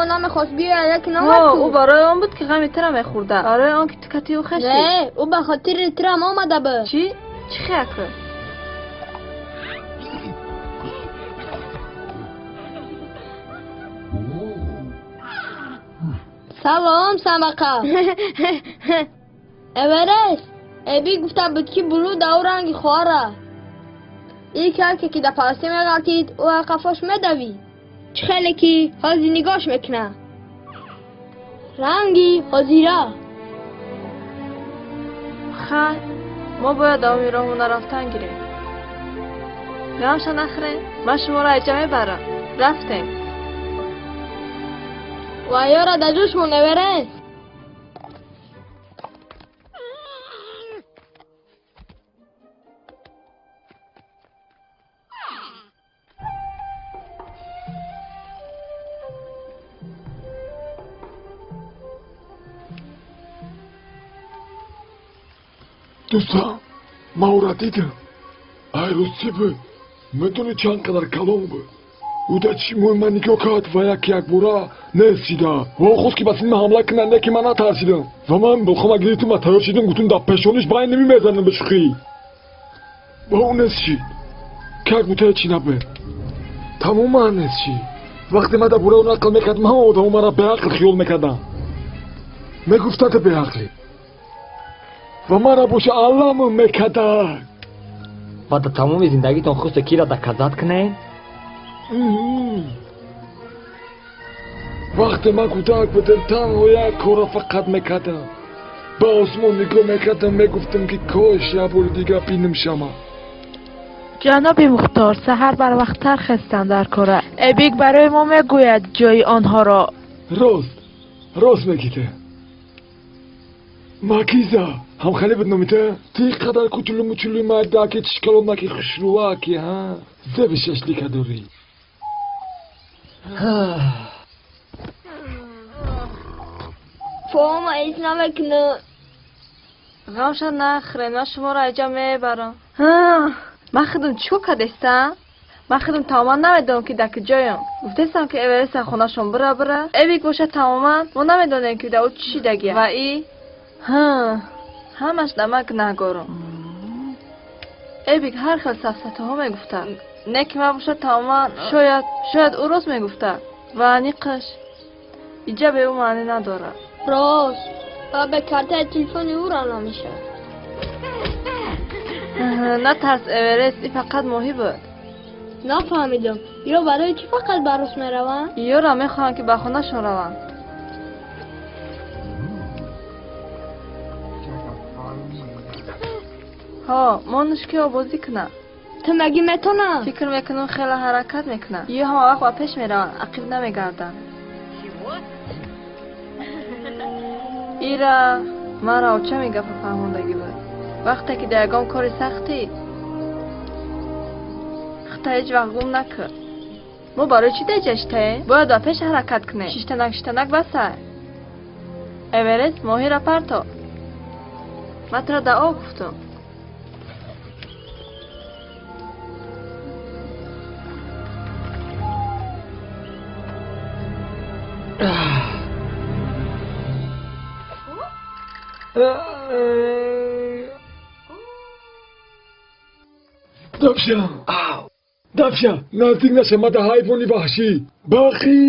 Намехост биёяд, лекин омад. Ӯ барои он буд ки ғами тура мехӯрда, барои он ки ту кати ӯ хештӣ. Не, ӯ ба хотири турам омада буд. Чӣ? Чӣ хеяку? Салом, Самақа. Эверест, Эби гуфта буд ки Блу да ӯ ранги хоҳара. Ин калке ки дар паласӣ меғалтид, ӯ қафош медавид. Чӣ хеле ки ҳозир нигоҳш мекунад. Ранги ҳозира. Хай, мо бояд давоми роҳмона рафтан гирем. Ғамша нахӯрем, ман шуморо айҷа мебарам. Рафтем. Ва ёра дар ҷӯшмон, Эверест. Дӯстам, ман ӯра дидам. Ай, ростӣ буд. Медонӣ чанд қадар калон буд? Ӯ дар чишмои ман нигоҳ кард ва як якбора несида. Ва ӯ хост ки ба сини ман ҳамла кунад, лекин ман натарсидам. Ва ман булхома гирифтам ва тайёр шидам, гуфтам дар пешониш байн намемезанам ба шӯхӣ. Ва ӯ нест шид. Как будто ҳечи набуд. Тамоман нест шид. Вақте ман дар бораи ӯ нақл мекардам, ҳама одамо маро беақл хиёл мекарданд. Мегуфтанд беақлӣ. Ва мара боша алламам мекарданд. Ва дар тамоми зиндагитон хосте кира доказат кунед? Вақте ман кӯдак будам, танҳо як корро фақат мекардам. Ба осмон нигоҳ мекардам, мегуфтам ки кош як бори дигар бинам шама. Ҷаноби Мухтор, саҳар барвақттар хестан дар кора. Эбик барои мо мегӯяд ҷои онҳоро. Рост, рост мегӯед. Макиза, ҳамхеле буд номита? Ти қадар кучулу мучулуи мардаки чишкалонаки хушрӯаки, ҳа? Зеби шашлика дорӣ. Фома ҳеҷ намекунад. Ғамша нахӯред, ман шуморо айҷа мебарам. Ман худам чӣ кор кардестам? Ман худам тамоман намедонам ки дар куҷоям. Гуфтестам ки Эверест хонашон бира бира. Эбик боша тамоман мо намедонем ки дар ӯ чӣ шидагия. Ва и ҳамаш дар ман гунаҳгорам. Эбик ҳар хел сафсатаҳо мегуфта. Не ки ман боша тамоман шояд ӯ рост мегуфта. Ва аниқаш иҷа бе ӯ маънӣ надорад. Рост. Ва бе картаи телефони ӯ рам намешавад. Натарс, Эверест, ин фақат моҳӣ буд. Нафаҳмидам. Ё барои чӣ фақат ба рост мераванд? Ёра мехоҳанд ки ба хонашон раванд. Ҳо, монуш ки обозӣ кунад. Ту мегӣ метонам? Фикр мекунам хеле ҳаракат мекунад. Ё ҳама вақт ба пеш мераванд, ақиб намегарданд. Ира маро оча мегапа фаҳмондагӣ буд. Вақте ки дар ягон кори сахтӣ худта ҳеҷ вақт гум накун. Мо барои чӣ деҷа шитаем? Бояд ба пеш ҳаракат кунем. Шиштанак шиштанак басай. Эверест, моҳира парто. Ман туро дар об гуфтум. Давша! Давша! Наздик наша, ман дар ҳайвони ваҳшӣ. Бақӣ!